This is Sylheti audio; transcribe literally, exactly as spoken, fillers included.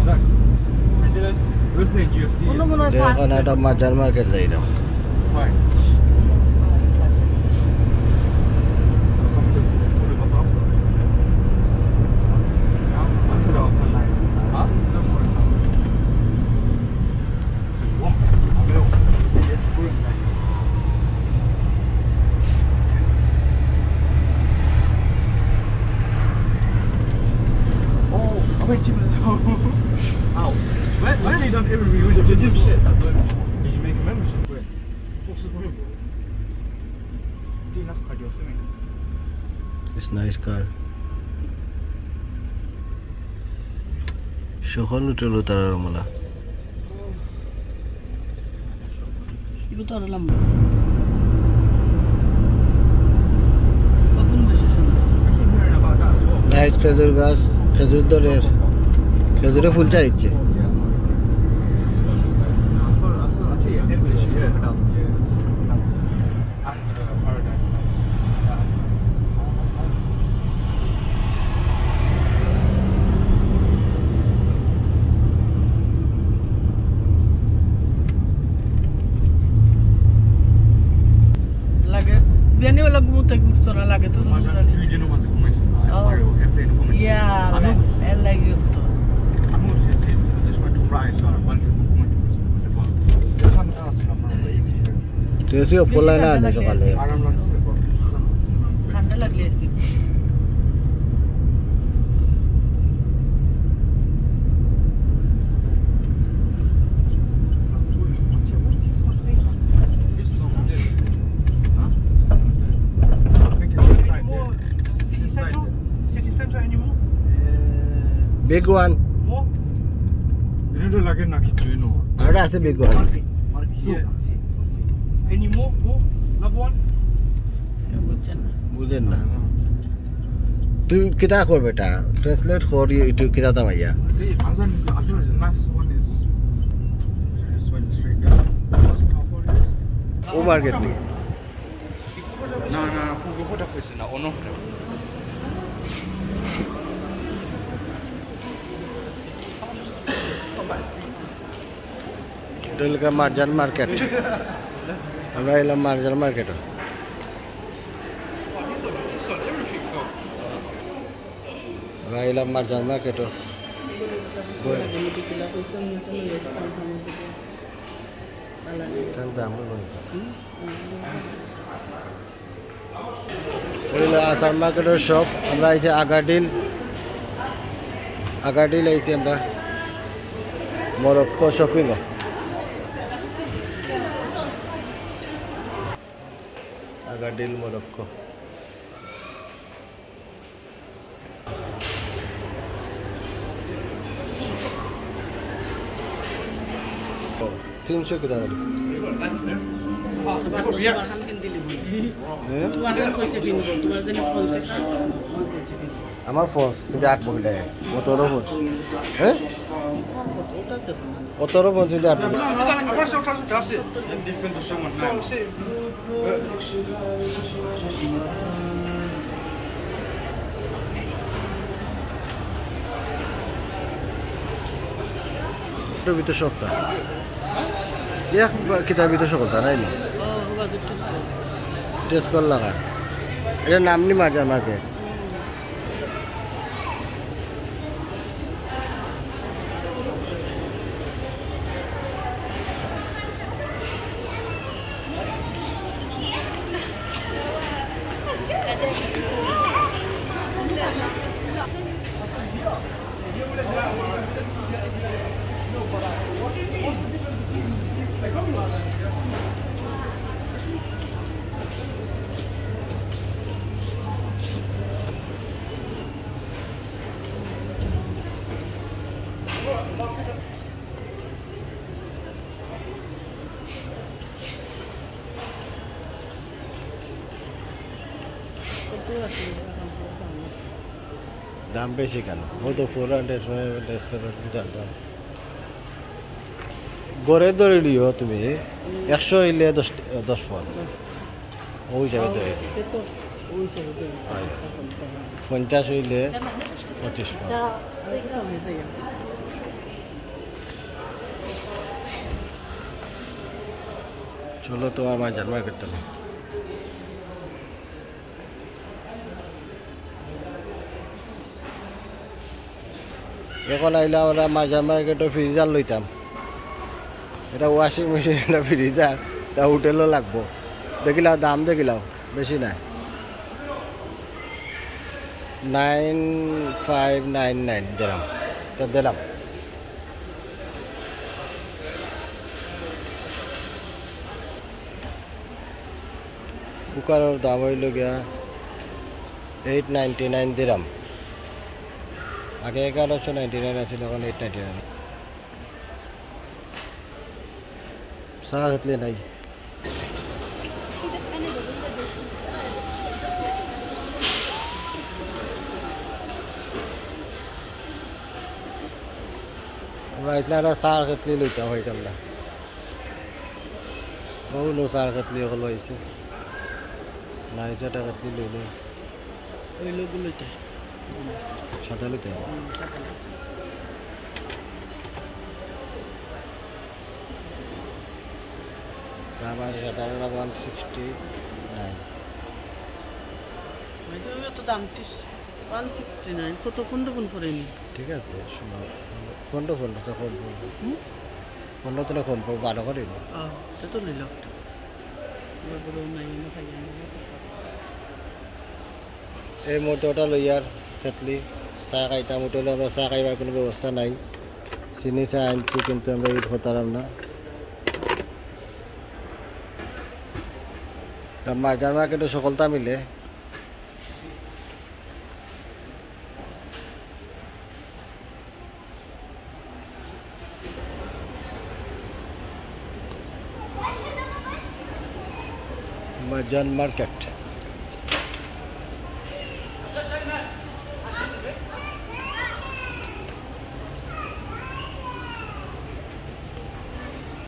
We're playing U F C. মনে মনে হয় তো এখন একটা মাজার মার্কেট যাই না। Why? Huh? Oh, I went gym as well. Ow. Where, where? I say you done everything. You went to the gym shit. Did you make a membership? Where? What's the point, bro? Do enough cardio, swimming. This nice car. সকল হোটেল তারা রমলা। এগুলো তো আরো লম্বা। কখন বেশি সুন্দর। Nice খেজুর গাছ, খেজুর ধরের, খেজুরে ফুল ছাড়িচ্ছে। লাগে, বিয়ানি ওলা ঘুমোতে ঘুরতো না, লাগে তো মাঝে ঘুমোতে। দুইজনের মাঝে ঘুমাইছে না, ও। একবারে এয়ারপ্লেনে ঘুমাইছে। ইয়া, আমিও ঘুমাইছি। এর লাগি ঘুরতো। আমিও ঘুমাইছি, just went to rise, আর বাড়িতে ঘুমাইতে পারছি না, বুঝতে পারো। যেখানে আসলাম, আমরা এসি। তো এসিও ফুল লাইন আর নেই সকালে। আরাম লাগছে। ঠান্ডা লাগলে AC. City center? City center anymore? Big one. More? এটা লাগে না কিছু, you know. আর আছে big one. Market, market. Yeah. Any more? More? Love one? বুঝেন না। তুই কিতা কর বেটা, ট্রান্সলেট কর, ইউটিউব কিতা দামাইয়া। Hey, I don't, I don't, nice one is, just went straight down. ও মার্কেট নেই। না, না, পূর্ব কোটা হয়েছে না, অন্য কোটা হয়েছে। এটা হলো মার্জার মার্কেট। আমরা এলাম মার্জার মার্কেটে। আমরা এলাম মার্জার মার্কেটে। এটার দাম হলো এটা। ওই আচার মার্কেটের শপ। আমরা এই যে আগাডিল, আগাডিল আইছি আমরা, মরক্কো শপিং। আগাডিল, মরক্কো। তিনশো কিতা করি? হ্যাঁ? আমার ফোন কিন্তু আট বছর দেয়, কত বড় ফোন? হ্যাঁ? অতর পর্যন্ত আপনি। ভিতরে সবটা। এক কিতার ভিতরে সকলটা নাই নি? টেস্ট কর লাগা। এটা নাম নি মার্জার মার্কেট। দাম বেশি কেন? ও তো four hundred, five hundred, seven hundred দাম। গড়ে ধরে নিও তুমি, একশো হইলে দশ, দশ পাউন্ড। ওই হিসাবে ধরে নিও। হয়। পঞ্চাশ হইলে পঁচিশ পাউন্ড। চলো, তোমার মাজার মার্কেট তুমি। এখন আইলাম আমরা মাজার মার্কেটর ফ্রিজার লইতাম। এটা ওয়াশিং মেশিন, এটা ফ্রিজার, তা হোটেলও লাগবো। দেখিলাও, দাম দেখিলাও, বেশি নাই। Nine five nine nine dirham, তা দিলাম। কুকারর দাম অইলো গিয়া এইট নাইনটি নাইন দিরাম। আগে এগারোশো নাইনটি নাইন আছিল, এখন এইট নাইনটি নাইন। চা খেতলি নাই। আমরা ইতলা একটা চা খেতলি লইতাম, হইতাম না। ও নো, চা খেতলি হলো আইছে। না, এই চাটা খেতলি লইলে। ওই লোকগুলোতে। সাদা লইতে হবে। হুম, সাদা লইতে। দাম আছে সাধারণ ওয়ান সিক্সটি নাইন। ওই তো, ওই তো দাম ত্রিশ, ওয়ান সিক্সটি নাইন। কত, পনেরো গুণ করে নি? ঠিক আছে, শুনো, পনেরো, পনেরো তো কম পড়বে। হুম? পনেরো তো কম পড়বে, বারো করে নি। ও, তা তো নিল একটা। ওগুলো নাই, আমি খাই না। এই মুহূর্তে ওটা লইয়ার খেতলি চা খাইতাম, হোটেলে আমরা চা খাইবার কোনো ব্যবস্থা নাই। চিনি চা আনছি, কিন্তু আমরা ইউজ করতাম না। মাজার মার্কেটে সকলতা মিলে। মাজার মার্কেট।